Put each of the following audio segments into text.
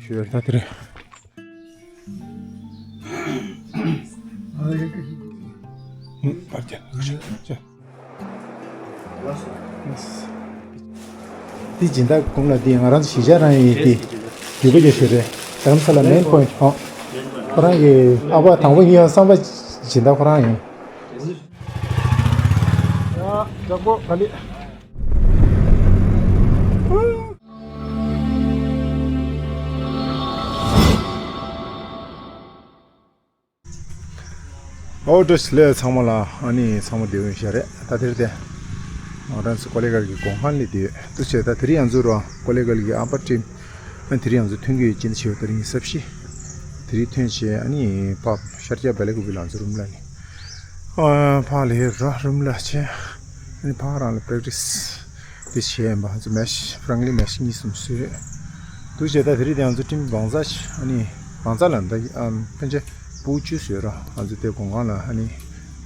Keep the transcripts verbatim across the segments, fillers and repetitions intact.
ཞུ་ཡ་ད་དེ་རེད། དེ་སྦྱིན་བདག་གོང་ལ་དེ་ང་རང་ཚོ་གཞིས་ཆགས་རང་ཡིན། དེ་རྒྱུད་པ་རྒྱ་ཤོད་རེད། རྡ་རམ་ས་ལ་མེན་པོ་ཡིན། ཨོ། ཁོ་རང་གི་ཨ་ཕ་དང་པོ་ཉིད་ཡང་བསམ་པ་སྦྱིན་བདག་ཁོ་རང་ཡིན། ཡ། དྲག་པོ་ག་ལེ། ཨོ་བཀྲ་ཤིས་བདེ་ལེགས། ཚང་མ་ལ་ཨ་ནི་ཚང་མ་བདེ་པོ་ཡིན་ཤག་རེད། ད་དེར་བརྟེན་ང་རང་ཚོ་ཀོ་ལེ་གལ་གྱི་གུང་ཁང་ལ་དེ་འདུག་བྱས། ད་དེ་རིང་ང་ཚོ་རང་ཀོ་ལེ་གལ་གྱི་ཨ་ཕ་ཊིམ་ཨ་ནི་དེ་རིང་ང་ཚོ་ཐོན་གྱི་ཡོད། སྤྱི་ཟླ་བཞི་པའི་ཏ་རིག་ཉི་ཤུ་རྩ་བཞི། དེ་རིང་ཐོན་བྱས་ཨ་ནི་ཕར་ཤར་རྒྱག་བེ་ལ་ཀུ་བི་ལ་ང་ཚོ་རུམ་ལ་ནི་ཨ་ཕར་ལ་ཧེ་ར་རུམ་ལ་བྱས། ཨ་ནི་ཕར་རང་ལ་པེ་རེག་ཊིས་དེ་བྱས་ཡིན་པ། ང་ཚོ་མེ་ཤི་ཧྥ་རན་ལི་མེ་ཤི་གཉིས་གསུམ་བཟོས་འདུག་བྱས། ད་དེ་རིང་དེ་ང་ཚོ་ཊིམ་བང་ཚ་ཨ་ནི་བང་ཚ་ལ་ད་ཨ་ཕན་ཆད་ཕྲུ་གུ་བཅུ་བཟོས་ར། ང་ཚོ་དེ་གུང་ཁང་ལ་ཨ་ནི་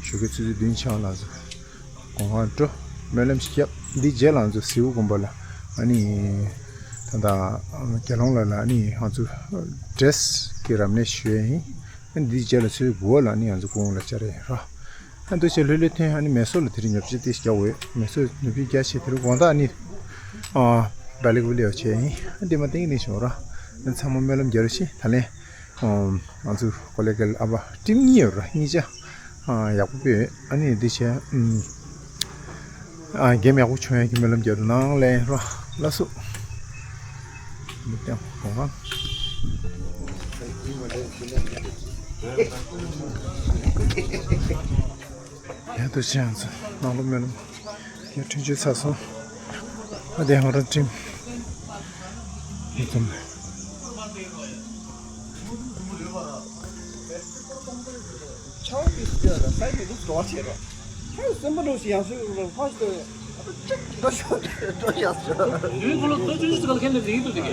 ཞོགས་ཀའི་ཆུ་ཚོད་བདུན་ཕྱེད་ལ་ང་ཚོ་གུང་ཁང་འགྲོ་སྨོན་ལམ་ཞིག་བརྒྱབ། འདི་རྗེས་ལ་ང་ཚོ་ཟེའུ་དགོན་པ་ལ་ཨ་ནི་ད་ལྟ་དགེ་སློང་ལ་ལ་ཨ་ནི་ང་ཚོ་ཌི་རེ་སི་གི་རབ་གནས་ཞུ་ཡས་ཡིན། ཨ་ནི་འདི་རྗེས་ལ་ཆུ་ཚོད་དགུ་པ་ལ་ཨ་ནི་ང་ཚོ་སྐུ་ངོ་ལ་བཅར་ཡས་ཡིན་ར། ཨ་འདུག་བྱས་ལྷོད་ལྷོད་ཐོན། ཨ་ནི་མེ་སོར་ལ་དེ་རིང་ཉོ་ཆ་ཏོག་ཙམ་རྒྱག་དགོས། མེ་སོར་ཉོ་ཆ་རྒྱག་བྱས་དེ་རིང་དགོང་དག་ཨ་ནི་ཨ་བེ་ལ་ཀུ་བི་ལ་ཡོད་བྱས་ཡིན། ཨ་འདི་མ་ཏིང་ནི་བྱུང་ར། ཨ་ཚང་མ་སྨོན་ལམ་རྒྱག་རོགས་བྱེད། ད་ལན་ཨ་ང་ཚོ་ཀོ་ལེ་གལ་ཨ་ཕ་ཊིམ་གཉིས་ཡོད་ར། གཉིས་ཆ་ཨ་ཡག་པོ་སྤེལ་ཡོད། ཨ་ནི་འདི་བྱས་ཨ་ཨ་གེམ་ཡག་པོ་བྱུང་ཡག་གི་སྨོན་ལམ་རྒྱག་རོགས་གནང་ལན་ར། ལགས་སོ། མི་སྟོན་གོང་ཨ། ཡ་ད་ཅི་ཡང་ཚོ་ནང་ལོ་སྨོན་ལམ་ཡ་ཁྲུན་ཆུ་ཚ་སོང་། ཨ་དེ་ཧོ་ར་ཊིམ་ཡི་ཙམ་ལས། ཆའོ་པིས་ཡོད་ལ་སའི་མི་འདུག་འགྲོ་བ་བྱེད་རོགས། ཧེ་སེམས་པ་འདྲ་ཞིག་ཡང་སུ་ལ་ཕ་ཞིག་ཏུ་ཅིག་འགྲོ་ཤོག་འགྲོ་ཡག་ཤོག་དུས་ཁོ་ལོ་ཏོ་ཆུང་ཆུང་ཅིག་ལ་ཁེན་ནས་ཡིན་དུ་དེ་གས།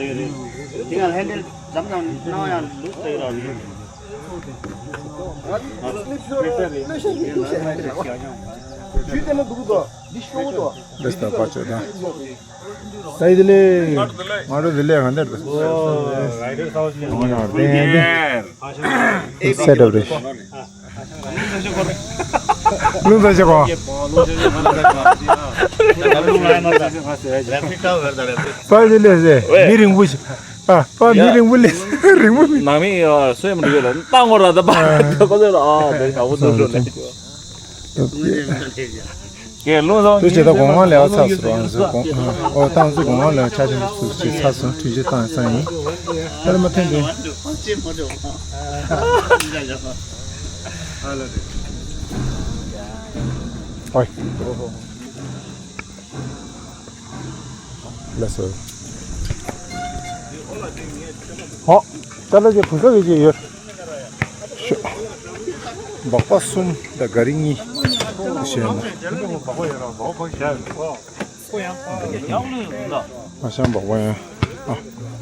དེ་ཡང་ཧེན་ཌལ་འཇམ་ཙམ་གནང་ཡང་ལུས་ཏེ་ར་རེད། ཇུས་དེ་ན་འདུག་དོ། འདི་ཤོག་དོ། ལེས་ད་པ་ཆོད་ད། ད་ཡི་དེ་ལས། ང་རོ་དེ་ལས་གང་འདྲ་འདུག་ཨོ་རའི་ཌར་ཚོ་ཞིག་ཡོང་ཡོང་དེ་དེ་སེ་ཊབ་རེད། ལུང་ཚ་ཆེ་གོ་ད་དེ་ལས་ཟེ་མི་རིང་པོ་ཞིག་ཨ་པ་མི་རིང་པོ་ལས་རིང་པོ་མི་ནང་མི་སོས་མི་འགྲོ་ཡོད་ལ་ལྟ་ངོ་ར་ད་པ་ཁོ་ཚོ་ལ་ཨ་དེ་དགའ་པོ་འདུག་འགྲོ་ནས། དེ་བྱས་ད་གོང་མ་ལས་ཨ་ཚ་སུ་རང་ཚོ་གོང་ཨོ་ཏང་ཚོ་གོང་མ་ལས་ཆ་ཆེན་སུ་ཞིག་ཚ་སོང་ཁྲིམས་གཅོད་བཏང་ས་ཡིན། ཨ་ལ་མ་ཐོན་དུ། ཨོའི། ལགས་སོ། ཧོ། ཅ་ལག་ཅིག་བུ་ཚ་གི་ཅིག་ཡོད། ཤོག་སྦག་སྦག་གསུམ་དང་ག་རི་གཉིས། ཞེས་ན། ཨ་ཤང་སྦག་སྦག་ཡང་། ཨ།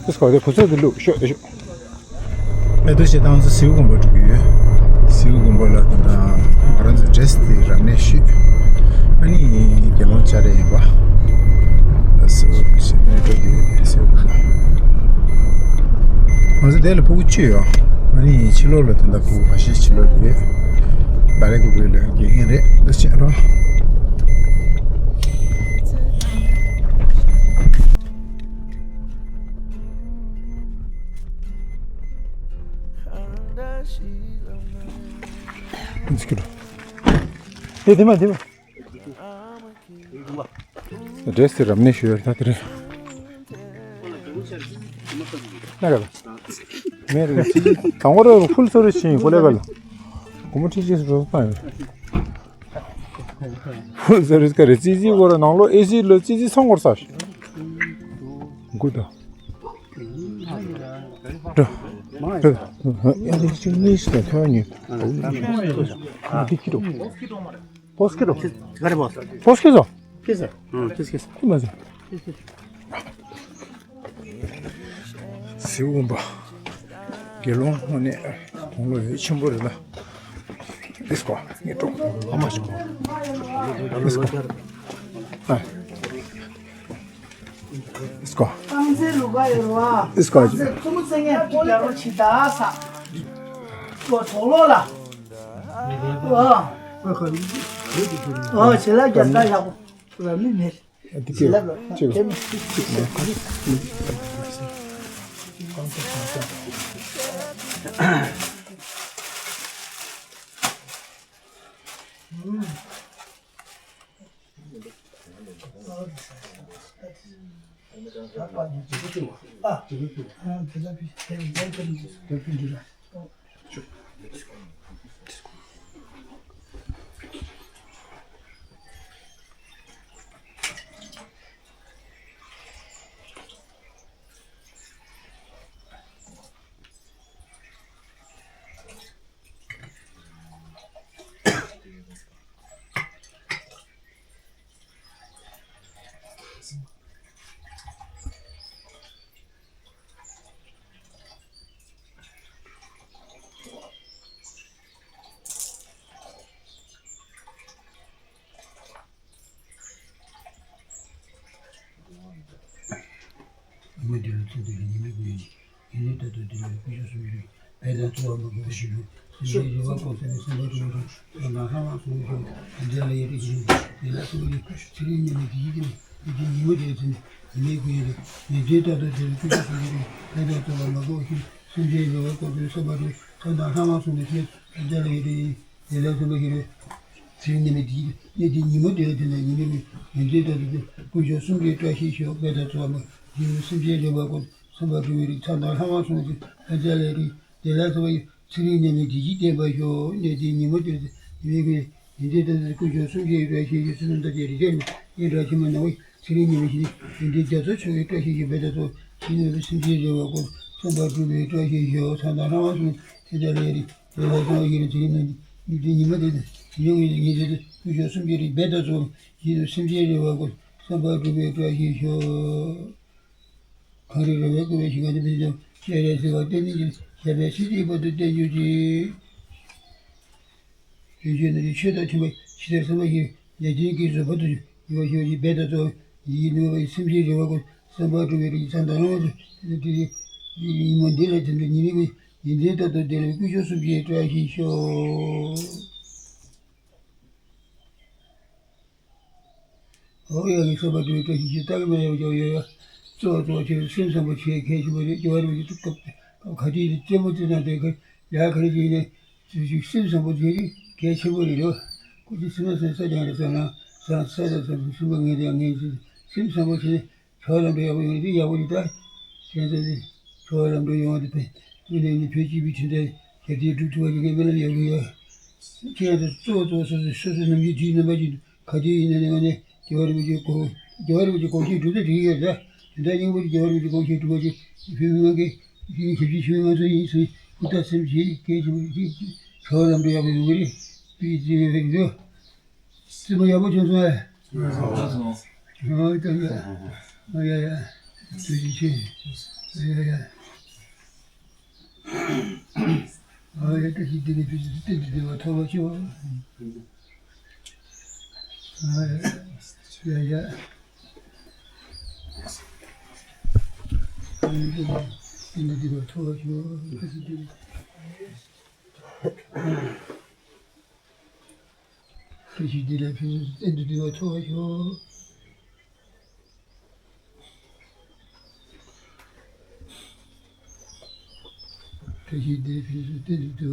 ཏིས་ཀོ་དེ་བུ་ཚ་དེ་ལུག་ཤོག་དེ་ཤོག་ཨེ་འདུག་བྱས་ད་ང་ཚོ་ཟེའུ་དགོན་པ་འགྲོ་གི་ཡོད། ཟེའུ་དགོན་པ་ལ་ད་ལྟ་ང་རང་ཚོ་ཌི་རེ་སི་དེ་རབ་གནས་ཞུས། ཨ་ནི་དགེ་སློང་བཅར་རེ་ཡིན་པ། ཟེའུ་དགོན་པ་ཞེས་ནས་འགྲོ་གི་ཡོད། ཟེའུ་དགོན་པ། ང་ཚོ་དེ་ལ་ཕྲུ་གུ་བཅུ་ཡོད། ཨ་ནི་ཕྱི་ལོགས་ལ་ད་ལྟ་ཕྲུ་གུ་ཁ་ཤས་ཕྱི་ལོགས་ཡོད། བེ་ལ་ཀུ་བི་ལ་དགེ་རྒན་རེད། འདུག་བྱས་རོགས། འཛི་ཁྱོད། དེ་དེ་མ་དེ་མ། ཌི་རེ་སི་དེ་རབ་གནས་ཞུ་ཡ་ད་དེ་རེད། ན་ག་ལ། མེ་རེ་ཅི་ཅི་དང་པོ་རེ་ཕུལ་སོ་རེ་ཕྱིན་ཡིན་གོ་ལེ་ག་ལ། གོ་མོ་ཁྲི་ཅི་སུ་རོ་ཏང་ཡོད། ཕུལ་སོ་རེ་ག་རེ་ཅི་ཅི་གོ་རེ་ནང་ལོ་ཨེ་སི་ལོ་ཅི་ཅི་སོང་གོ་རེ་ས་ཞིག་འགུ་ད། འགྲོ། འགྲོ། ཨ་ལེ་ཅི་ནི་ཞིག་ད་ཐོན་ཉེ། འདི་ཁྱི་རོ། ཕོ་སི་ཀི་རོ། ག་རེ་ཕོ་སི། ཕོ་སི་ཀི་རོ། ཀི་སི། ཨ་ཀི་སི་ཀི་སི། ཁུ་མ་ཟེར། ཟེའུ་དགོན་པ། དགེ་སློང་དངོས་གནས་དགུང་ལོ་ཡོད་ཆེན་པོ་རེད་ལ། ཨིས་ཀོ་ངས་འགྲོ། ཨ་མ་ཆེན་པོ། ཨིས་ཀོ། ཨ། སྐོ། རྐང་རྩེད་རུ་ག་ཡོད་ར། སྐོ། རྐང་རྩེད་ཐུམ་ཚེ་ངས་རྒྱ་རོ་ཆི་ད་ས། སྐོ་དོག་ལོ་ལ། ཨ། ཨ་ཆེ་ལ་རྒྱ་ད་ཡག་པོ་ར་མི་མེད། ཨ་དེ་ཆེ་ལ་ལ་ཆེ་ལ་ཆེ་ལ། མི་དེ་ལ་ཚེ་འདི་ལ་ཉེས་དམིགས་མེད། ཡིན་ནའི་ད་ལྟ་དེ་ལ་སྐུ་ཞབས་སུ་ཡོད། བས་ད་འཚོ་བ་མ་དགོས་པ་ཞིག་ཡོད། སེམས་ཅན་བདེ་བ་དཀོན་མཆོག་གི་བསམ་པ་སྒྲུབ་པའི་ཐོག་ད་ནང་ལྷ་དབང་གསུམ་གྱི་ཐོག་དེ་ལ་ཡོད་དེ་ཞིག་དེ་ལ་སོགས་པའི་ཚེ་རིང་ཉེས་དམིགས་དེ་ཡིད་ཀྱི་ནི་དེ་ཉིན་མོ་དེ་ཚེ་ཉི་མའི་དགུན་ཡོད་དེ་ཉིན་མཚན་ལྟར་དུ་དེ་ལ་སྐུ་ཞབས་སུ་ཡོད། བས་ད་འཚོ་བ་མ་དགོས་པ་ཞིག་སེམས་ཅན་བདེ་བ་དཀོན་མཆོག་གི་བསམ་པ་སྒྲུབ་པའི་ཐོག་ད་ནང་ལྷ་དབང་གསུམ་གྱི་ཐོག་དེ་ལ་ཡོད་དེ་དེ་ལ་སོགས་པའི་ཚེ་རིང་ཉེས་དམིགས་དེ་ཡིད་ཀྱི་ནི་དེ་ཉིན་མོ་དེ་ལ་དེ་ལ་ཉིན་མོའི་དགུན་ཉིན་མཚན་ལྟར་དུ་དེ་དཀོན་མཆོག་གསུམ་གྱི་བཀྲ་ཤིས་ཤོག་བས་ད་འཚོ་བ་མ་ཡིན་སེམས་ཅན་བདེ་བ་དཀོན་བསམ་པ་སྒྲུབ་པའི་རིགས་ཐ་ན་ལྷ་དབང་གསུམ་གྱི་ཕན་བདེ་ལ་རིགས་དེ་ལ་སོགས་པའི་ཚེ་རིང་ཉེས་དམིགས་བདེ་སྐྱིད་ལྡན་པ་ཤོག་གནས་དེའི་ཉིན་མོ་དེར་མི་དགོས་ཡིན་དེ་ལྟར་དཀོན་མཆོག་གསུམ་གྱི་བཀྲ་ཤིས་ཀྱི་བསོད་ནམས་དང་བཅས་རིགས་ཀྱང་སྙན་གྲགས་ཆེན་མོ་ནང་བའི་ཚེ་རིང་ཉེས་དམིགས་ཤིང་ཡིན་དེ་རྒྱ་མཚོ་མཆོག་གི་བཀྲ་ཤིས་ཀྱི་བེ་ཏ་ཙོ་ཞིག་ནོར་བུ་སེམས་ཅན་བདེ་བ་དཀོན་བསམ་པ་སྒྲུབ་པའི་བཀྲ་ཤིས་ཤོག་ཚ་དང་ལྷ་དབང་གསུམ་ཐེ་ད་ལེ་རིགས་དེ་ལ་སོགས་པའི་ཚེ་རིང་ཉེས་དམིགས་དེ་ཉིན་མོ་དེ་ཉིན་མོ་དེ་དཀོན་མཆོག་གསུམ་གྱི་རིགས་བེ་ཏ་ཙོ་ཞིག་ནོར་སེམས་ཅན་བདེ་བ་དཀོན་བསམ་པ་སྒྲུབ་པའི་བཀྲ་ཤིས་ཤོག་གངས་རི་ར་བས་བསྐོར་བའི་ཞིང་ཁམས་དེ་མི་འཇོམས་སྤྱན་རས་གཟིགས་དབང་བསྟན་འཛིན་གྱི་ཞབས་པད་སྲིད་ཞིའི་བར་དུ་བརྟན་གྱུར་ཅིག་ཡོན་ཆོད་རྣམས་ཀྱི་ཆོས་དང་མཐུན་པ་ཇི་ལྟར་བསམ་པ་བཞིན་ལས་ཅན་གྱི་བཟོད་པ་དུ་ཡོད་པ་ཞིག་བེ་ཏ་ཙོ་ཡིད་ནུས་པའི་སེམས་ཅན་རེ་བ་ཀུན་བསམ་པ་སྒྲུབ་པའི་རིགས་ཚང་དང་རང་དུ་དེ་ཉིན་མོ་འདི་ལ་དེ་འདྲ་ཉིན་མོའི་ཉིན་མཚན་ལྟར་དུ་བདེ་ལེགས་ཀུན་ཤོག་གསུམ་གྱི་བཀྲ་ཤིས་ཤོག་ཨོ་ཡ་གི་བསམ་པ་དེ་བཀྲ་ཤིས་ཀྱི་རྟགས་མ་ཡོད་ཀྱང་ཡོད་ཡ། གཙོ་བོ་གཙོ་བོ་ཆེ་སེམས་བཟང་པོ་ཆེ་གལ་ཆེན་པོ་རེད། རྒྱལ་བ་རིན་པོ་ཆེ་སྐབས་སྐབས་ཁ་ཐུག་ཡིན་གཅེན་པོ་བརྩི་ན་དེ་གར་ཡ་ག་རེ་ཡིན་ནས་ཅི་ཞིག་སེམས་བཟང་པོ་དེ་གལ་ཆེན་པོ་རེད་རོ། ཁོ་ཚོ་སེམས་ན་སེམས་ས་ཀྱང་རེད་ཟེར་ན་ས་ས་ས་ས་སེམས་པ་ངན་དེ་ངན་ཅི་སེམས་བཟང་པོ་ཆེ་ཆོག་ལམ་འགྲོ་ཡག་པོ་ཡོང་དུས་ཡག་པོ་རེད་ད། ཁྱེད་ཚོ་ནི་ཆོག་ལམ་འགྲོ་ཡོང་བ་དེ་ཕན་ངོས་ནས་ནི་བོད་སྤྱི་པའི་ཁྲིམས་དང་ཞབས་བརྟན་སྒྲུབ་ཐུབ་པ་ཡིན་ངེས་སྨོན་ལམ་ཡག་པོ་ཡོད། ཁྱེད་ཚོ་གཙོ་བོ་གཙོ་བོ་སོ་སོ་སོ་སོ་ནམ་རྒྱུན་དུས་རྣམ་པ་ཅིག་ག་དུས་ཡིན་ན་ནི་ང་ནི་རྒྱལ་བ་རིན་པོ་ཆེའི་དགོངས་རྒྱལ་བ་རིན་པོ་ཆེའི་དགོངས་གཞི་སྒྲུབ་ས་དེ་ཡོད་ལ། དེ་འདྲ་སྙིང་པོ་ཅིག་རྒྱལ་བ་རིན་པོ་ཆེའི་དགོངས་གཞི་སྒྲུབ་པ་ཅིག་བོད་མི་མང་གི་ཞིང་ཞབས་ཕྱི་ཞུ་བའི་ང་ཚོ་ཡིན་ཚེ་ཧུར་ཐག་སེམས་བྱེད་སྐད་ཆེན་པོ་ཅིག་ཆོག་ལམ་འགྲོ་ཡག་པོ་ཡོང་གི་རེད། དེ་ཡིན་ཚེ་ཡོད་རེད་འདུག་རྩེད་མོ་ཡག་པོ་བྱུང་སོང་ཨེ། ཨོ་ད་ཡ། ཨོ་ཡ་ཡ། ཐུགས་རྗེ་ཆེ། ཨོ་ཡ་ཡ། ཨོ་ཡ་བཀྲ་ཤིས་བདེ་ལེགས་ཕུན་སུམ་ཚོགས་གཏན་དུ་བདེ་བ་ཐོབ་པར་ཤོག་ཨོ་ཡ་ཡ། ཨོ་ཡ་བདེ་ལེགས་གཏན་དུ་བདེ་བ་ཐོབ་པར་ཤོག་བཀྲ་ཤིས་བདེ་ལེགས། བཀྲ་ཤིས་བདེ་ལེགས་ཕུན་སུམ་ཚོགས་གཏན་དུ་བདེ་བ་ཐོབ་པར་ཤོག་བཀྲ་ཤིས་བདེ་ལེགས་ཕུན་སུམ་ཚོགས་གཏན་དུ་བདེ་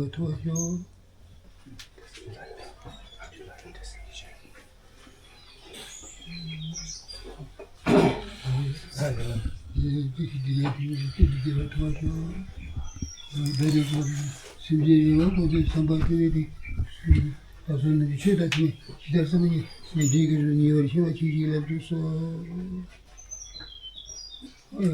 བ་ཐོབ་པར་ཤོག་སེམས་ཅན་ཡོངས་ལ་ཐུགས་བསམ་པ་སྒྲུབ་པའི་རིགས། ད་གཟོད་ནི་ཆོས་དང་མཐུན་ཇི་ལྟར་བསམ་པ་ཉིད་ལས་འབྲས་ཀྱི་རིགས་ཉེ་བར་ཞི་བ་ཆོས་ཀྱི་ལམ་དུ་སོང་། ཨོ་ཡ།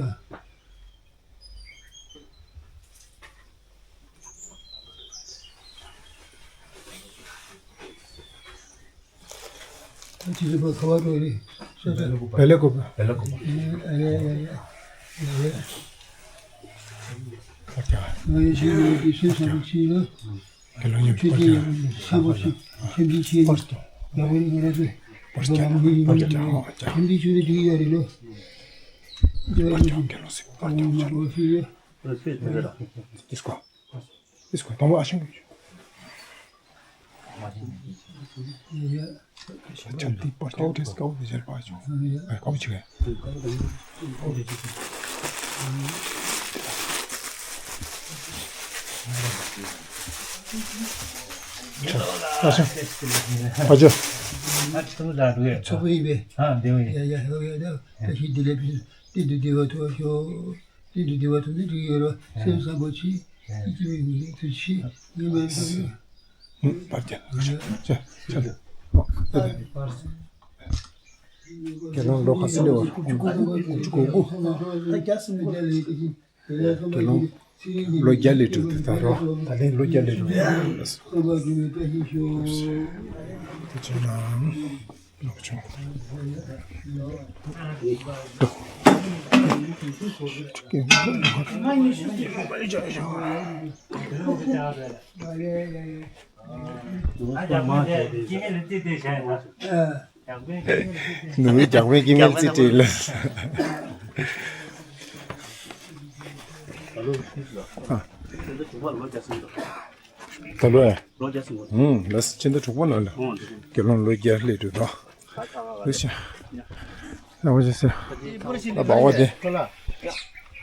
ཅི་ཟེར་བ་ག་བ་འགྲོ་རེད། ས་ས། བེ་ལེ་ཀོ་བེ། བེ་ལེ་ཀོ་བེ། ཨ་ཡ་ཡ་ཡ་ཡ། ཨ་ཡ། ང་ཡི་ཤེས་ཡོན་གྱི་སེམས་བཟང་པོ་ཆེ་ལ། ཁྱེད་ལ་ཉོན་ཆོས་ཅན་ཡག་པོ་ཆེན་པོ་ཆེ་ཆེན་པོ་ཆེ་ཡག་པོ་རེད་ང་ར་ཚོས་ཁྱེད་ལ་ཉོན་ཆོས་ཅན་ཡག་པོ་ཆེན་པོ་ཆེ་ཡག་པོ་རེད་ལོ། པར་ཀྱང་གེ་ལོ་སི་པར་ཀྱང་ཆ། ཏིས་ཀོ། ཏིས་ཀོ་དང་པོ་ཨ་ཤིང་གི། ཆ་ཏི་པར་ཀྱང་ཏིས་ཀོ་ཞེར་པ་ཆུ། ཨ་ཀོ་ཆུ། ཨ་ཤིང་། ཨ་ཅོ། ཚོགས་པ་ཡིན་པས། ཡ་ཡ་ཡ་ཡ་ཡ་ཤི་དི་ལེ་པི་ཏི་ཏི་ཏི་བ་ཐོ་ཤོ། ཏི་ཏི་ཏི་བ་ཐོ་ནི་ཏི་ཡོ་རོ་སེམས་བཟང་པོ་ཆི། ཏི་ཏི་མི་ཏི་ཆི་ཡོད་མེད་ཏི། ཨུ། བར་རྒྱ། ཆ་ཆ་ཆ། དགེ་སློང་ལོ་ག་ཚོད་སླེབས་པ། དགུ་དགུ་དགུ་དགུ། དགེ་སློང་ལོ་བརྒྱ་སླེབས་འགྲོ་འདུག་ད་རོ། ད་ལན་ལོ་བརྒྱ་སླེབས་འགྲོ་འདུག་དེ་ཆ་ན། ནུ་མོའི་རྒྱགས་པའི་སྐྱེ་དམན་རྩིས་སྤྲད་ལ། ད་ལོ་ཨེ། ལོ་བརྒྱ་ཟིན་གོ། ཧུམ། ལགས་སོ། ཕྱི་ཟླ་དྲུག་པ་ནང་ལ། ཨོ། དགེ་སློང་ལོ་བརྒྱ་སླེབས་འགྲོ་དོ། ལགས་སོ། ལགས་སོ། ཨ་སྦག་པ་དེ།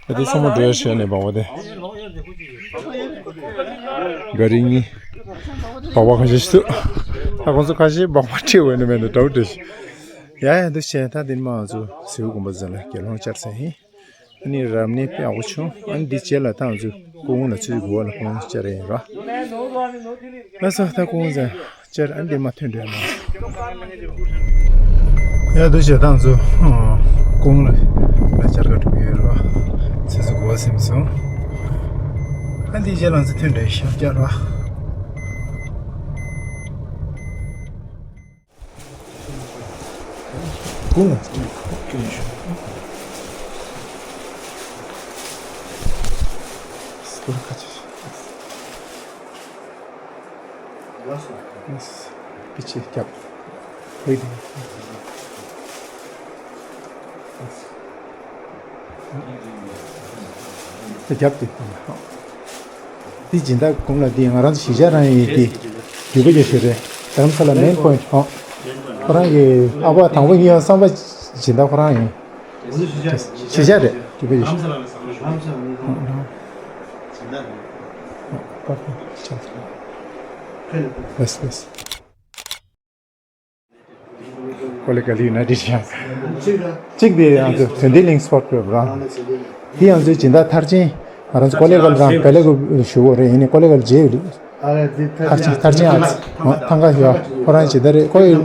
ཨ་དེ་ཚང་མ་འགྲོ་ཡ་ཤོད་ནས་སྦག་པ་དེ། ག་རེ་གཉིས། སྦག་པ་ཁ་ཤས་ཤིག་འདུག་ད་ཁོང་ཚོ་ཁ་ཤས་སྦག་པ་ཁྲིད་འོང་ནས་མེད་ན་འདྲ་བོ་འདྲ་ཞིག་ཡ་ཡ་འདུག་བྱས་ད་དེ་ནས་མ་ང་ཚོ་ཟེའུ་དགོན་པ་ཟེར་ལ་དགེ་སློང་བཅར་ས་ཡིན། ཨ་ནི་རབ་གནས་དཔེ་ཡག་པོ་བྱུང་། ཨ་ནི་འདི་རྗེས་ལ་ད་ང་ཚོས་སྐུ་ངོ་ལ་ཚུར་དགོས་པ་ལ་སྐུ་ངོ་བཅར་ཡ་ཡིན་ར། ལགས་སོ། ད་སྐུ་ངོ་ཚོ་བཅར། ཨ་ནི་འདི་མ་ཐོན་འགྲོ་ཡ་མ། ཡ་འདུག་བྱས་ད་ང་ཚོ་སྐུ་ངོ་ལ་ལ་བཅར་ག་འགྲོ་གི་ཡོད་ར། ཚེ་སྲོག་དགོས་པ་སེམས་སོང་། ཨ་ནི་འདི་རྗེས་ལ་ང་ཚོ་ཐོན་འགྲོ་ཡ་ཤག་ར། ཀུན་ལ་སྐྱོན་ཞུ། སྐོར་ཁ་ཆེ། ཡེས། པི་ཆེ་རྒྱབ། ལེགས་དེ། རྒྱབ་དེ། འདི་སྦྱིན་བདག་གུང་ལ་འདི་ང་རང་ཚོ་གཞིས་ཆགས་རང་ཡིན། འདི་རྒྱུད་པ་རྒྱ་ཤོད་རེད། རྡ་རམ་ས་ལ་མེན་པོ་ཡིན་ཊི་ཧོ། ཁོ་རང་གི་ཨ་ཕ་དང་པོ་གཉིས་པ་གསུམ་པ་སྦྱིན་བདག་ཁོ་རང་ཡིན། གཞིས་ཆགས་རེད། རྒྱུད་པ་རྒྱ་ཤོད། ལགས་ལགས། ཀོ་ལི་གྷལ་ཡུ་ནའི་ཊེཌ་ཡང་། གཅིག་དེ་ང་ཚོ་དོན་ལྡན་གླིང་སི་པོར་ཊི་ཀླབ་རང་། དེ་ཡང་ཚོའི་སྦྱིན་བདག་མཐར་ཕྱིན་ང་རང་ཚོ་ཀོ་ལི་གྷལ་རང་བེ་ལ་གུ་ཞུ་དགོས་རེད། ཡིན་ནའི་ཀོ་ལི་གྷལ་རྗེས་ཡོད་རེད། མཐར་ཕྱིན་མཐར་ཕྱིན་ཨ་ཙི་ཐང་ག་ཡོད། ཁོ་རང་ཇི་ལྟར་རེད་ཁོ་ཡོད་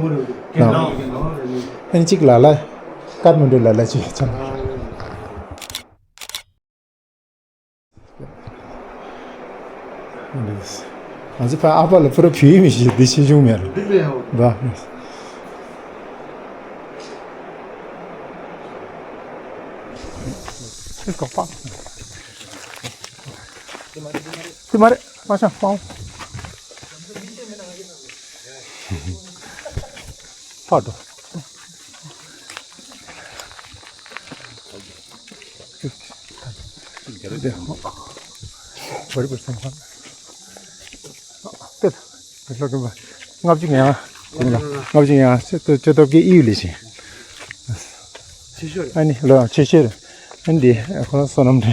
ནང་། ཨ་ནི་གཅིག་ལ་ལ་ཀཐ་མན་ཌུ་ལ་ལ་ཅིག་ཚང་། ང་ཚོ་ཕ་ཨ་ཕ་ལ་ཕུ་ར་བུ་ཡི་མི་ཤེས་འདི་ཤེས་བྱུང་མེད་རེད། འདི་གོ་པ། འདི་མ་རེད། མ་ཤ་པའོ། ཕར་འགྲོ། བར་བར་སེམས་ཁམས། ཏེ། བེ་ལོ་ཀེམ་པ། ལྔ་བཅུ་ང་ལྔ། ལྔ་བཅུ་ང་ལྔ། ཆེ་ཏོ་ཆེ་ཏོ་ཀེ་ཨིའུ་ལི་ཞིང་། ཆེ་ཤོས་རེད། ཨ་ནི་ལོ་ཆེ་ཤོས་རེད། ཨ་ནི་འདི་ཁོ་རང་བསོད་ནམས་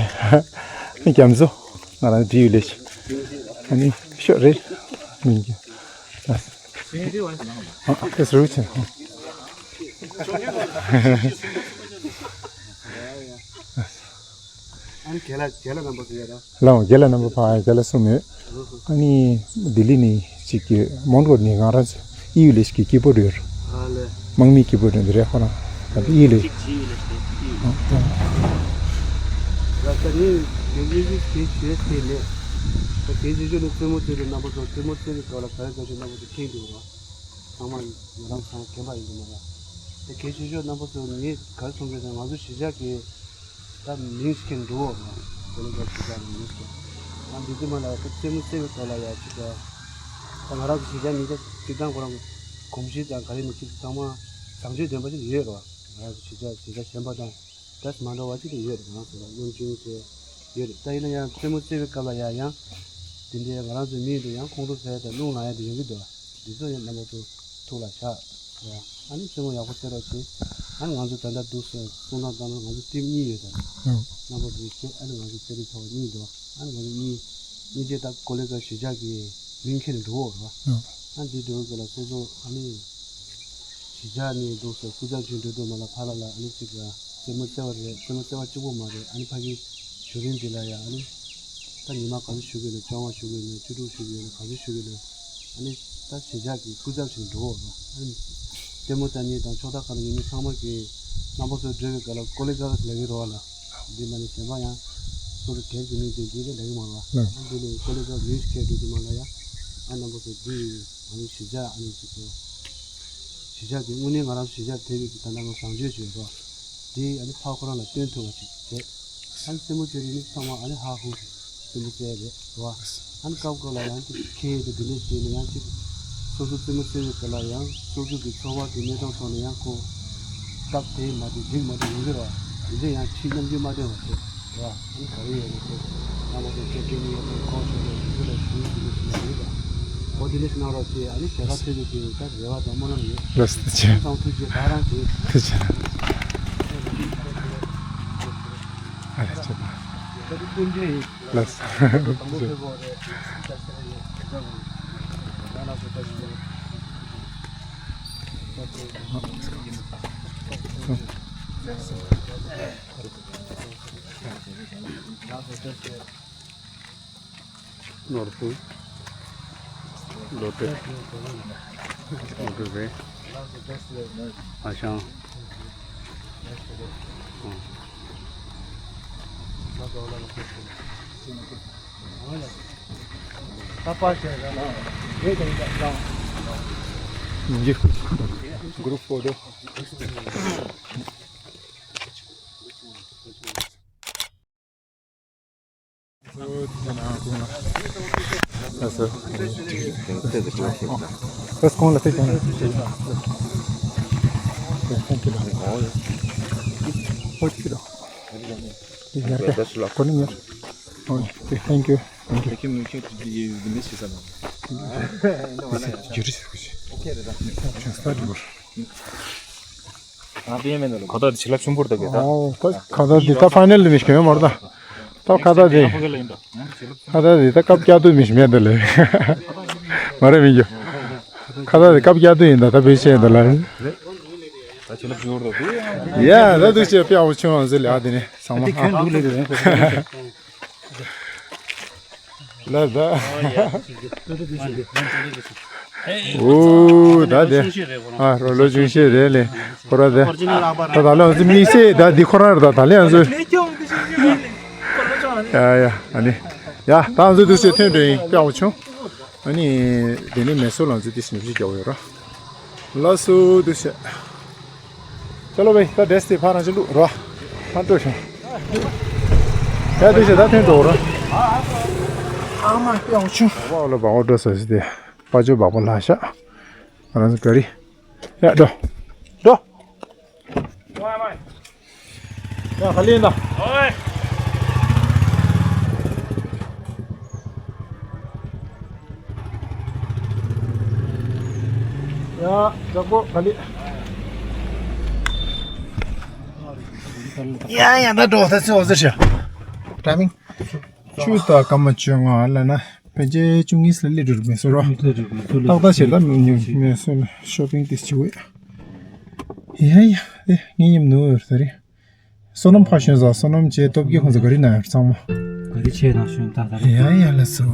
རེད། རྒྱ་མཚོ། ང་རང་འདི་ཡུལ་ལས་ཤིང་། ཨ་ནི་ཤོས་རེད། མིན་གྱི། ཨ་ཏེ་སུ་ཆེ། ཨ་ནི་རྒན་ལགས་རྒན་ལགས་རྣམ་པ་ཚོ་ཡོད་ར། ལའོ་རྒན་ལགས་རྣམ་པ་ཕ་རྒན་ལགས་གསུམ་ཡོད། ཨ་ནི་ལྡི་ལི་ནས་གཅིག་གི་མོན་གྷོ་ནས་ང་རང་ཚོ་དབྱིན་ཡུལ་ལས་ཀྱི་སྐྱིད་པོ་རེད། ཨ་ལེ། དམག་མིའི་སྐྱིད་པོ་རེད་འདི་རེད་ཁོ་རང་། ད་དབྱིན་ཡུལ་ལས། གཅིག་གཅིག་ཡུལ་ལས་ཀྱི་སྐྱིད་པོ། ད་ད་ནི་ཡོང་གི་གི་གི་ཞུས་ཏེ་ལས། ད་གི་ཞུ་ཞུ་ནི་རྩེད་མོ་རྩེ་རུ་རྣམ་པ་ཚོ་རྩེད་མོ་རྩེ་རུ་འགྲོ་ལ་ག་རེ་འགྲོ་ཞུ་རྣམ་པ་ཚོ་ཁེངས་འདུག་རོགས། ཚང་མ་ང་རང་ཚང་མ་རྒན་པ་ཡིན་གྱི་མ་རེད། ད་གལ་ཆེ་ཤོས་རྣམ་པ་ཚོ་ངས་ག་རེ་གསུང་དགོས་ཟེར་ན་ང་ཚོ་གཞིས་ཆགས་ཀྱི་ད་མིང་ཞིག་འགྲོ་བ་རེད། དེ་ནས་ད་གཞིས་ཆགས་ཀྱི་མིང་ཞིག་ང་འདི་དུས་མ་ལ་ད་རྩེད་མོ་རྩེ་བའི་ཐོག་ལ་ཡ་ཅིག་ད་ང་རང་ཚོ་གཞིས་ཆགས་མི་ད་སྤྱིར་བཏང་ཁོ་རང་གི་གོམས་གཤིས་དང་ག་རེ་མི་ཅིག་ཚང་མ་བཟང་སྤྱོད་ལྡན་པ་ཞིག་ཡོད་རེད་བ། ང་རང་ཚོ་གཞིས་ཆགས་གཞིས་ཆགས་གཞན་པ་དང་། ད་མ་འདྲ་བ་ཅིག་ཏུ་ཡོད་རེད། ང་རང་ཚོ་ལ་སློབ་སྦྱོང་བྱས་ཡོད་རེད། ད་ཡིན་ན་ཡང་རྩེད་མོ་རྩེ་བའི་སྐབས་ལ་ཡང་ཡང་དེ་འདྲའི་ང་རང་ཚོའི་མིང་དུ་ཡང་ཁོང་ཁྲོ་ཟ་ཡ་དང་རླུང་ལངས་ཡ་དེ་ཡོང་གི་འདུག་འདི་ཚོ་ཡང་རྣམ་པ་ཚོ་ཐུགས་ལ་བཞག་ར། ཨ་ནི་རྩེད་མོ་ཡག་པོ་རྩེ་རོགས་བྱེད། ཨ་ནི་ང་ཚོ་ད་ལྟ་འདུག་སེ་གསུང་སྟངས་བཏང་ན་ང་ཚོ་ཊིམ་གཉིས་ཡོད་ད། ཨང་། རྣམ་པ་ཚོ་བྱེད། ཨ་ནི་ང་ཚོ་རྩེད་རིགས་ཚོགས་གཉིས་འདུག་ཨ་ནི་ང་ཚོ་གཉིས་གཉིས་ཆེད་ད་ཀོ་ལེ་ག་གཞིས་ཆགས་ཀྱི་མིང་ཁྱེར་ནས་འགྲོ་འོ་ར། ཨང་། ཨ་འདི་འགྲོ་གི་ལ་སོ་སོ་ཨ་ནི་གཞིས་ཆགས་ནས་འདུག་སེ་སྐུ་ཚབ་ཅིག་འགྲོ་དུས་མ་ལ་ཕ་ལ་ལ་ཨ་ནི་ཅིག་ལ་རྩེད་མོ་རྩེ་བ་རེད། རྩེད་མོ་རྩེ་བ་གཅིག་པོ་མ་རེད། ཨ་ནི་ཕ་གི་བཞུགས་རིང་འདི་ལ་ཡ་ཨ་ནི་ད་ཉི་མ་ག་ཚོད་བཞུགས་ཀྱི་ཡོད་ན་བཅོ་ལྔ་བཞུགས་ཀྱི་ཡོད་ན་བཅུ་དྲུག་བཞུགས་ཀྱི་ཡོད་ན་ག་ཚོད་བཞུགས་ཀྱི་ཡོད་ན་ཨ་ནི་ད་གཞིས་ཆགས་ཀྱི་སྐུ་ཚབ་ཞིག་འགྲོ་འོ་ལ། ཨ་ནི་ལྟད་མོ་ལྟ་མཁན་དང་ཕྱོགས་མཐའ་ཁག་ལ་ཡོད་མཁན་ཚང་མ་གི་རྣམ་པ་ཚོ་འགྲོ་བའི་སྐབས་ལ་ཀོ་ལེ་ག་ལ་ལབ་ཀྱི་རེད་བ་ལ། འདི་མ་ནི་གཞན་པ་ཡང་སོ་སོ་གལ་ཆེ་མིན་དེ་འདི་ལས་ལས་ཀྱི་མ་རེད་བ། ལགས། ཨ་འདི་ནི་ཀོ་ལེ་ཀ་མིའུ་ཟིག་ཁྱེར་འགྲོ་དུས་མ་ལ་ཡ། ཨ་རྣམ་པ་ཚོ་འདི་ཨ་ནི་གཞིས་ཆགས་ཨ་ནི་ཅིག་ཏུ་གཞིས་ཆགས་དེ་དངོས་གནས་ང་རང་ཚོ་གཞིས་ཆགས་དེ་བས་ཀྱི་ད་ལྟ་ང་བཟང་སྤྱོད་བྱོས་རོགས། དེ་ཨ་ནི་ཕ་ཁོ་རང་ལ་སྟོན་ཐུབ་པ་ཅིག་བྱས། ཨ་ནི་རྩེད་མོ་རྩེ་རིགས་ནི་ཚང་མ་ཨ་ནི་ཧ་ཧུ་རྩེད་མོ་རྩེ་རེད་རོ། ཨ་ནི་སྐབས་སྐབས་ལ་ཡང་ཅིག་ཁེ་དེ་འདི་ནས་བྱས་ནས་ཡང་ཅིག་སོ་སོ་རྩེད་མོ་རྩེ་བའི་སྐབས་ལ་ཡང་སོ་སོ་གི་ཚོར་བ་གི་གནས་སྟངས་ཐོག་ནས་ཡང་ཁོ་སྟབས་བདེ་མ་བདེ་འགྲིག་མ་འགྲིག་ཡོང་གི་རོ། དེ་འདྲ་ཡང་ཁྲིད་རྣམ་འགྱུར་མ་བདེ་བ་བྱས་རོ། ཨ་ནི་ག་རེ་ཡོད་ན་ཁོ་རྣམ་པ་ཚོ་སྐད་སྐད་མི་ཡོད་པའི་ཁོང་ཆོས་ལ་དེ་ཚོ་ལ་ཞུ་རྒྱུ་ནི་ཞུ་ན་འགྲིག་ག་འོ་དེ་འདྲ་ཞིག་གནང་རོགས་བྱས། ཨ་ནི་ཞལ་ཁ་ཐོས་པའི་དེ་ད་རེ་བ་དང་སྨོན་ལམ་ཡོད། ལགས་སོ། ཐུགས་རྗེ་ཆེ། ཚང་ཐུགས་རྗེ་ད་རང་བྱས། ཐུགས་རྗེ་ཆེ། ཨ་ལས་ཆེ། ལགས། ནོར་བུ། ལོ་ཏོག་ལོ་ཏོག་རེད། ཨ་ཞང་ཨ། Group photo. Thank you. Thank you. ཁ་བཏགས་འདི་ཕྱི་ལ་ཆུང་པོར་བཏགས་ཀྱི་ད། ཨོ། ད་ཁ་བཏགས་འདི་ད་ཕ་ནེལ་མི་ཤེས་མ་རེད་ད། ད་ཁ་བཏགས་འདི། ཁ་བཏགས་འདི་ད་སྐབས་བསྐྱར་དུ་མི་ཤེས་མེད་ད་ལེ། མ་རེད་མི་འགྱོ། ཁ་བཏགས་འདི་སྐབས་བསྐྱར་དུ་ཡིན་ད། ད་བེད་སྤྱད་ད་ལ། ཡ་ད་འདུག་ཅེས་དཔེ་ཡག་པོ་བྱུང་ང་ཚོ་ལ་དེ་ནས་ཚང་མ། ལ་ད། ཨོ་ད་དེ། ཨ་རོ་ལོ་ཆུང་ཤོས་རེད་ལེ། ཁོ་ར་དེ། ད་ད་ལོ་ང་ཚོ་དམིགས་བསལ་ད་འདི་ཁོ་ར་རེད་ད། ད་ལེ་ང་ཚོ། ཡ་ཡ་ཨ་ནི། ཡ་ད་ང་ཚོ་འདུག་ཅེས་ཐོན་འགྲོ་ཡིན། དཔེ་ཡག་པོ་བྱུང་། ཨ་ནི། དེ་ནས་མེ་སོར་ལ་ང་ཚོ་དེ་ཉོ་ཆ་རྒྱག་པ་ཡོད་ར། ལགས་སོ་འདུག་ཅེས། ཅ་ལོ་བས་ད་འདྲེས་དེ་ཕར་རང་ཅི་བླུག་རོ། ཕར་འགྲོ་ཤོག་ཡ་འདུག་ཅེས་ད་ཐོན་འགྲོ་རོ། ཨ་མ་དཔེ་ཡག་པོ་བྱུང་། བ་ལ་བ་འོ་འགྲོ་ས་སི་དེ། པ་ཅོ་བག་པོ་ལྷག་ཤག་ང་རང་ཚོ་ག་རེ། ཡ་འགྲོ། འགྲོ། ཡ་ག་ལེན་ད། ཡ་ཇག་པོ་ག་ལེ། ཡ་ཡ་ད་འགྲོ་ད་ཚེ་འོ་ཚེ་ཤ། ཊའི་མིང་། བཅུ་དང་སྐར་མ་བཅོ་ལྔ་ལ་ན་ཕལ་ཆེར་བཅུ་གཉིས་ལ་སླེབས་འགྲོ་མེ་སོར་རོ། ཏག་ཏག་བྱེད་ལ་མེ་སོར་ཤོ་པིང་ཏིས་བྱེད་འོས། ཡ་ཡ་དེ་ངའི་ཉམས་ནུ་ཡོད་ས་རེད། བསོད་ནམས་ཕར་ཞོན་ས་བསོད་ནམས་བྱས་སྟོབས་རྒྱལ་ཁོང་ཚོ་ག་རེ་ན་ཡོད་ཚང་མ། ག་རེ་བྱས་ན་ཞོན་ད་ག་རེ། ཡ་ཡ་ལ་སོ།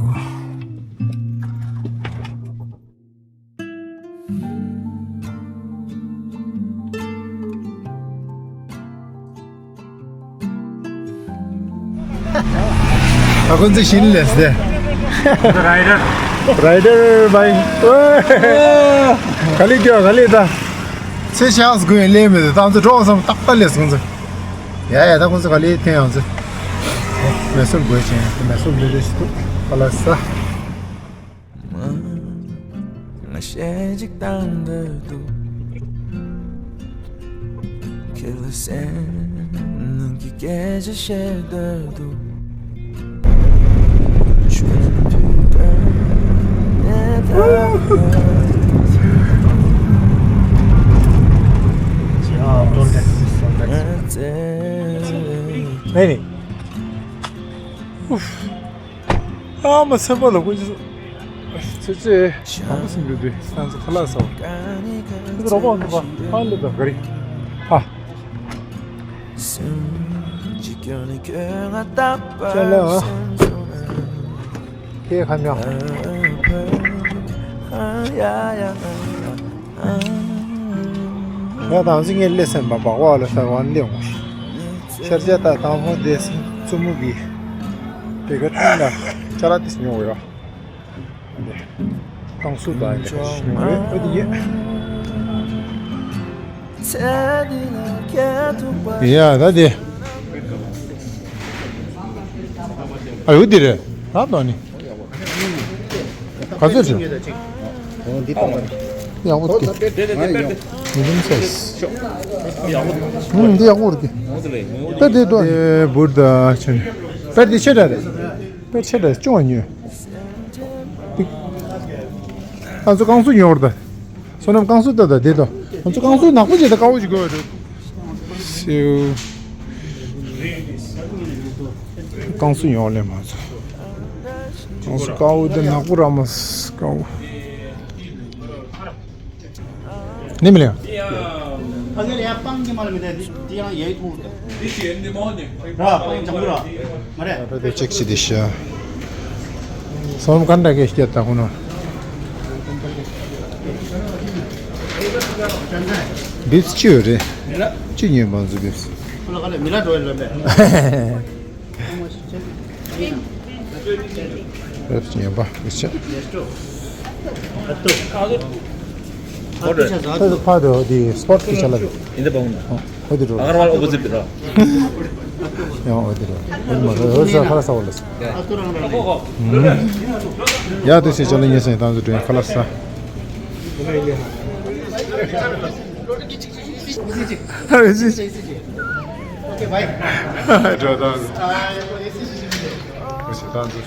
ད་ཁོ་ཚོ་ཤིན་ལས་ཟེ། རའི་ཌར། རའི་ཌར་བྷའི། ག་ལེ་སྐྱོ་ག་ལེ་ད། ཚེ་ཤང་སྒོས་ལས་མེད་དུ་ད་ཚོ་གྲོགས་སམ་ཏག་ཏག་ལས་སོང་ཚོ། ཡ་ཡ་ད་ཁོ་ཚོ་ག་ལེ་ཐེན་ཡང་ཚོ། མེ་སོར་དགོས་ཆེན་མེ་སོར་འདི་རེ་ཞིག་ཏུ་ག་ལ་ས། ང་ཞེ་གཅིག་དང་འདོད་འདུག་ཁྱེད་ལ་སེམས་ ཀྱི་སྐད་ཆ་བཤད་འདོད་འདུག་ཆུ་ཕུད་ཀ་ནས་ད་ནས་ནས། ཨ་མ་སེམས་པ་ལ་ཀུན་ཅི་ཚེ་ཚེ་ཨ་མ་སེམས་འདུག་དུས་སང་ཚོ་ཁ་ལག་ཟ་བ། འདི་རོགས་པ་འདུག་པ། ཨ་ལེ་དང་ག་རེ། ཨ། ཅེ་ལེ་ཨ། ཁྱེད་ཁ་ཉོ། ཡ་དང་སི་ངས་ལེ་སེམས་པ་སྦག་སྦག་ལ་ས་བ་ལེ་འོང་ཤི། ཤར་ཇ་ད་དང་ཧོ་དེ་སི་ཙུ་མུ་གི་དེ་ག་ཐུན་ལ་ཅ་ལ་ཏིས་ཉོ་བ་ཡོ། ཏང་སུ་དང་ཡི་ཁ་ཤི་ཉོ་རེད་ཨ་དི་ཡེ། ཡ་ད་དེ། ཨ་ཡོ་དེ་རེད་ད་དོ་ནི། ག་ཚོད་བྱུང་། འོ་འདི་ཏང་། ཡག་པོ་འདུག་མི་འདུག་ཟེར། ཨུམ་འདི་ཡག་པོ་རེད། དཔེར་འདི་འགྲོ། ཨེ་འབུར་ད་ཆེན། དཔེར་འདི་ཆེ་དྲགས་རེད། དཔེར་ཆེ་དྲགས་ཅུང་ཉོས། ང་ཚོ་རྐང་གསོ་ཉོ་བར་ད། བསོད་ནམས་རྐང་གསོ་ལྟ་ད་བསྡད་དོ། ང་ཚོ་རྐང་གསོ་ནག་པོ་བྱེད་ད་དཀའ་བོ་ཞིག་དགོས་རེད། སེའུ། རྐང་གསོ་ཉོ་ལེ་མ་ཚོ། རྐང་གསོ་དཀའ་བོ་དེ་ནག་པོ་ར་མ་དཀའ་བོ། ནི་མི་ལེ། ཨ་ནི་ལེ་ཡ་པང་གི་མ་ལ་མི་དེ་འདི་ཡང་ཡའི་ཐུང་དེ། ར་པང་ལྗང་གུ་ར། མ་རེད། ད་ལྟ་ཅེག་ཅི་དེ་ཤ། སོམ་ཀན་ད་གེ་སྐྱེད་ད་ཁོ་ན། བིབས་ཅི་ཡོད་རེད། ཅི་ཉོས་མ་འཛུ་བིབས། བིབས་ཉོས་པ་བིབས་ཅི། ཕ་དོ་དི་སྤོར་གི་ཆ་ལ། ཨོ་དེ་འགྲོ། ཨ་གར་ཝལ་ཨོ་པོ་ཟིཊ་ར། ཡང་ཨོ་དེ་འགྲོ། ཨོ་མ་རེད་ཨོ་ས་ཁ་ས་བ་ལ་སོ། ཡ་དེ་སེ་ཅོ་ལ་ཉེ་སེ་ཏང་ཟུ་དྲན་ཁ་ལ་ས། ཨོ་ཅི་ཧ་ཧ་འགྲོ་ཏང་ཟུ། ཨོ་ཅི་ཏང་ཟུ།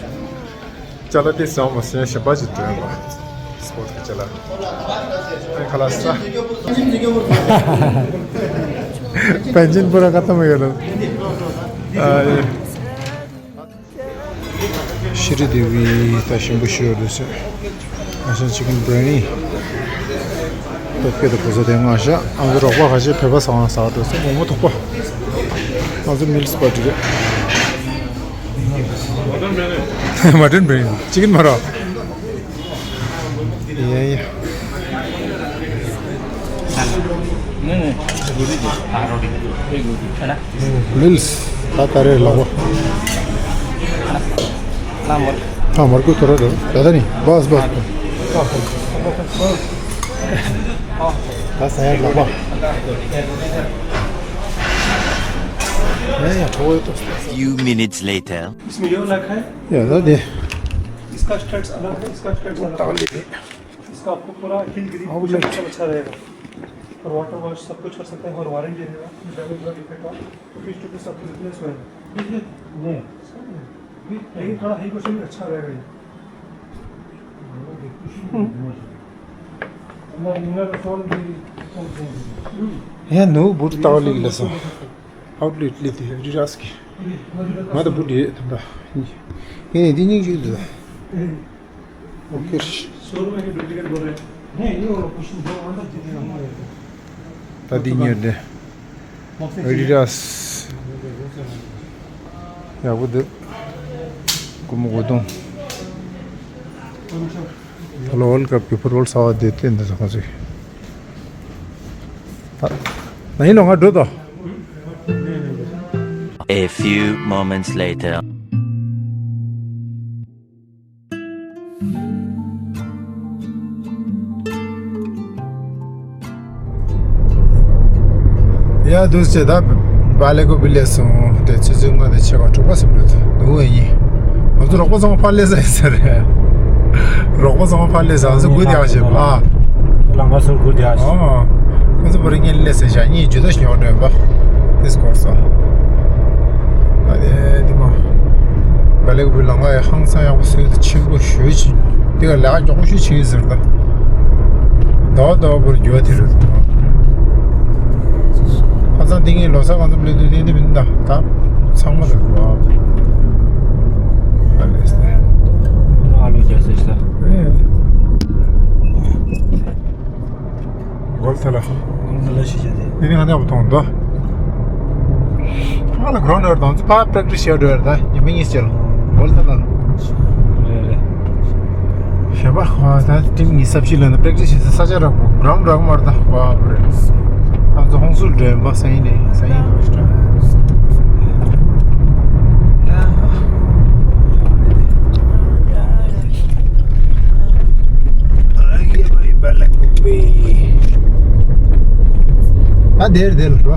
ཅ་ལག་དེ་ཟ་མ་ཟ་གཞན་པ་ཅིག་སྟོན་པ། སྤོར་གི་ཅ་ལག་ཨེ་ཁ་ལག་ས། པན་ཅིན་པུ་ར་ཀ་ཏ་མ་ཡོད་ལ། ཨ་ཡེ། ཤི་རི་དེ་བི་ད་ཞིམ་པོ་ཤོར་འདུག་ཟེར། ཨ་ཤ་ཅི་ཀིན་བི་རི་ཡ་ནི། ཏོག་ཀེ་དང་བུ་ཚ་དེ་ང་ཤ་ཨང་ཀི་རོགས་པ་ཁ་ཤས་བོད་པ་ཟ་བ་ཟ་འགྲོ་ཟེར་མོག་མོག་ཐོག་པ། ང་ཚོ་མིལ་སི་པ་ཏི་རེད། མ་ཏན་བི་རི་ཡ་ནི་ཅི་ཀིན་མ་རོ། ཡ་ཡ། མིལ་སི་ད་ད་རེ་ལག་པ། ལ་མར་ལ་མར་ཀུ་ཐོ་ར་རེ་ད་ད་ནི་བས་བས། ད་ས་ཡ་ལག་པ། ཡ་ཡ་ཁོ་བོ་ཏོ། Few minutes later. इसमें ये वाला है। ཡ་ད་དེ། इसका स्टड्स अलग है, इसका स्टड्स अलग है। इसका आपको पूरा हिल ग्रिप कुशन अच्छा रहेगा। और वाटर वॉश सब कुछ कर सकते हैं और वारंटी रहेगा। डैमेज हुआ, डिफेक्ट हुआ, तो पीस टू पीस आपको रिप्लेस होएगा। ये, ये, नहीं, लेकिन थोड़ा हिल कुशन अच्छा रहेगा ये। हमारा इनर सोल भी। ཡང་ནུ་བུ་ཏའོ་ལི་ལ་སོང་། ཨའུ་ཊི་ལེཊ་ལི་དེ་རི་ར་སི་ཀི། ང་ད་བུ་དེ་དམ་པ། ཡིན་ནི་འདི་སྙིང་རྗེ་འདུག་ཨོ་ཁེ། शोरूम में डुप्लीकेट बोल रहे हैं। नहीं, ये वाला कुछ नहीं, जो अंदर जितने हमारे हैं। ད་འདི་ཉོས་ཏེ། ཨ་ཌི་ཌཱས། ཡག་པོ་འདུག་སྒོར་མོ་དགུ་སྟོང་། ད་ལོ་ཝརལ་ཌི་ཀབ་ཀྱི་ཕུཊ་བོལ་ཟ་བ་དེ་བསྟན་འདུག་ཁོང་ཚོས། ད་ན་ཡིན་ནོ་ང་འགྲོ་དོ། A few moments later. ཡ་འདུག་སེ་ད་བ་ལེ་ཀོ་བི་ལེ་སོང་། དེ་ཆུ་ཚོད་ལྔ་དང་ཕྱེད་ཀ་དྲུག་པ་ཙམ་འགྲོ་འདུག་ཨེ་ཡིན། ང་ཚོ་རོགས་པ་ཚང་མ་ཕར་སླེབས་ས་ཡིན་ས་རེད། རོགས་པ་ཚང་མ་ཕར་སླེབས་ས། ང་ཚོ་སྒུག་བསྡད་ཡག་བྱས་པ། ལམ་ཁ་སོར་སྒུག་བསྡད་ཡག་བྱས། ཨོ། ཁོ་ཚོ་བར་ངས་སླེབས་ས་བཞག་གཉིས་ཇུས་གཏོགས་ཤིག་ཡོང་དྲན་པ། དེ་སྐོར་སོང་། ལམ་ཁ་ཡང་ཧང་སང་ཡག་པོ་བཟོས་ཏེ་ཆེན་པོ་ཞེ་པོ་ཅིག་དེ་ག་ལས་ཀ་མགྱོགས་པོ་ཞིག་བྱེད་ཀྱི་ཟེར་ད། ཟླ་བ་ཟླ་བ་བར་འགྱུར་བ་དེ་རེད། ཁ་སང་དེ་ངས་ལོ་གསར་གང་འཚམ་སླེབས་དུས་དེ་འདི་མིན་ད། ད་ཚང་མ་ད་དུ་བ། ཨ་ལེ་སྟེ། ཨ་ལོ་རྒྱ་སེ་ཤ། ཨེ། གོལ་ཐ་ལ། གོལ་ཐ་ལ་ཤི་ཆ་དེ། དེ་ནི་ང་ནག་པོ་མཐོང་འདུག་ང་ལ་གྲོང་ནར་དང་ཚོ་ཕ་པྲེག་ཊི་སི་བྱས་འགྲོ་ཡར་ད་ཉི་མ་གཉིས་ཅེར་གོལ་ཐ་ལ། རེད་རེད། གཞན་པ་ཁོ་ད་ཊིམ་གཉིས་སབ་ཤི་ལ་ན་པྲེག་ཊི་སི་བྱེད་ས་ས་ཆ་རག་པོ་གྲོང་རག་མར་ད་ཁོ་རེད། ང་ཚོ་ཧོང་སུལ་འགྲོ་ཡིན་པ་སང་ཉིན་ནས་སང་ཉིན་འགྲོ་ཞིག་ད། ད་དེར་དེར་འགྲོ།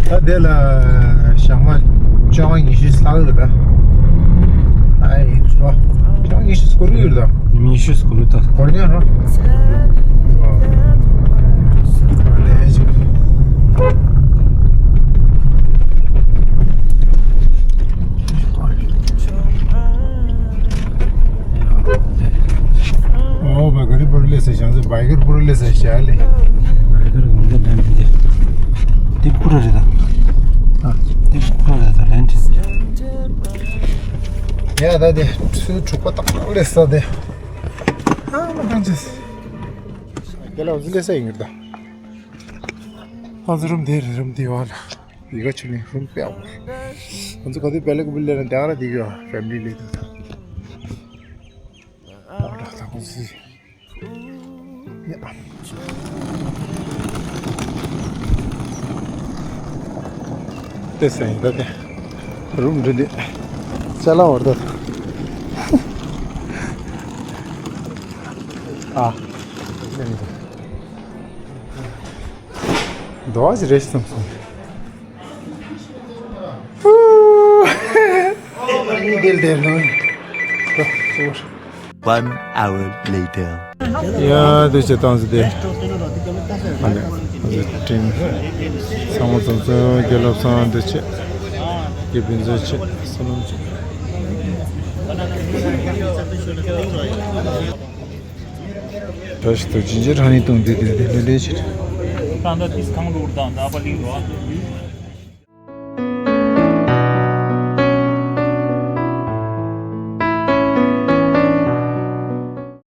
ད་དེ་ལ་ཞག་མ་བཅོ་ལྔ་ཉི་ཤུ་ལྷག་རེད་ད། ཨའི་འགྲོ། བཅོ་ལྔ་ཉི་ཤུ་སྐོར་ཡོད་ད། ཉི་ཤུ་སྐོར་ཡོད་ད། སྐོར་ཉག་རོ། ལས་ཅིག་ཨོ་བ་ག་རི་པུར་ལེ་སེ་ཞང་ཚེ་བའི་གར་པུར་ལེ་སེ་ཞ་ལེ། བའི་གར་གུང་ཏེ་ལན་ཏི་ཏི་པུ་ར་རེ་ད། ཨ་ཏི་པུ་ར་རེ་ད་ལན་ཏི། ཡ་ད་དེ་ཚུ་དྲུག་པ་ཏག་ཏག་ལེ་ས་དེ། ཨ་མ་གང་ཅེས། དེ་ལ་འོ་ཟི་ལེ་ས་ཡིན་གྱུར་ད། ཨ་ཚུ་རུམ་དེ་རེད་རུམ་དེ་བ་ལ། ཡི་ག་ཆུ་ལིང་རུམ་པེ་ཨོ། ང་ཚོ་ག་དུས་པེ་ལེག་བུ་ལེ་ན་དེ་ཨ་ར་དེ་གི་ཕེ་མི་ལི་ལེ་དུ། ཨ་ར་ད་ཁོ་སི། ཡ། དེ་སེང་ད་དེ། རུམ་འདྲི་དེ། ཅ་ལག་བར་ད། ཨ། འདོ་བ་ཞིག་རེ་ཞིག་བསམ་སོང་། One hour later. ཡ་དེ་ཆེ་ཏང་སི་དེ། ཨ་ནི་ཨ་ནི་ཏིང་། ཚང་མ་ཚང་ཚང་རྒྱལ་ལབ་ཚང་དེ་ཆེ། རྒྱལ་ཕན་ཚོན་ཆེ་བསོད་ནམས་ཆེ། བཀྲ་ཤིས་ཏོ་ཇིན་ཇེ་ཧ་ནི་ཏུང་དེ་དེ་དེ་ལེ་ལེ་ཆེ། ད་ད་ཏིས་ཁང་ལུར་དང་ད་པ་ལིང་རོ།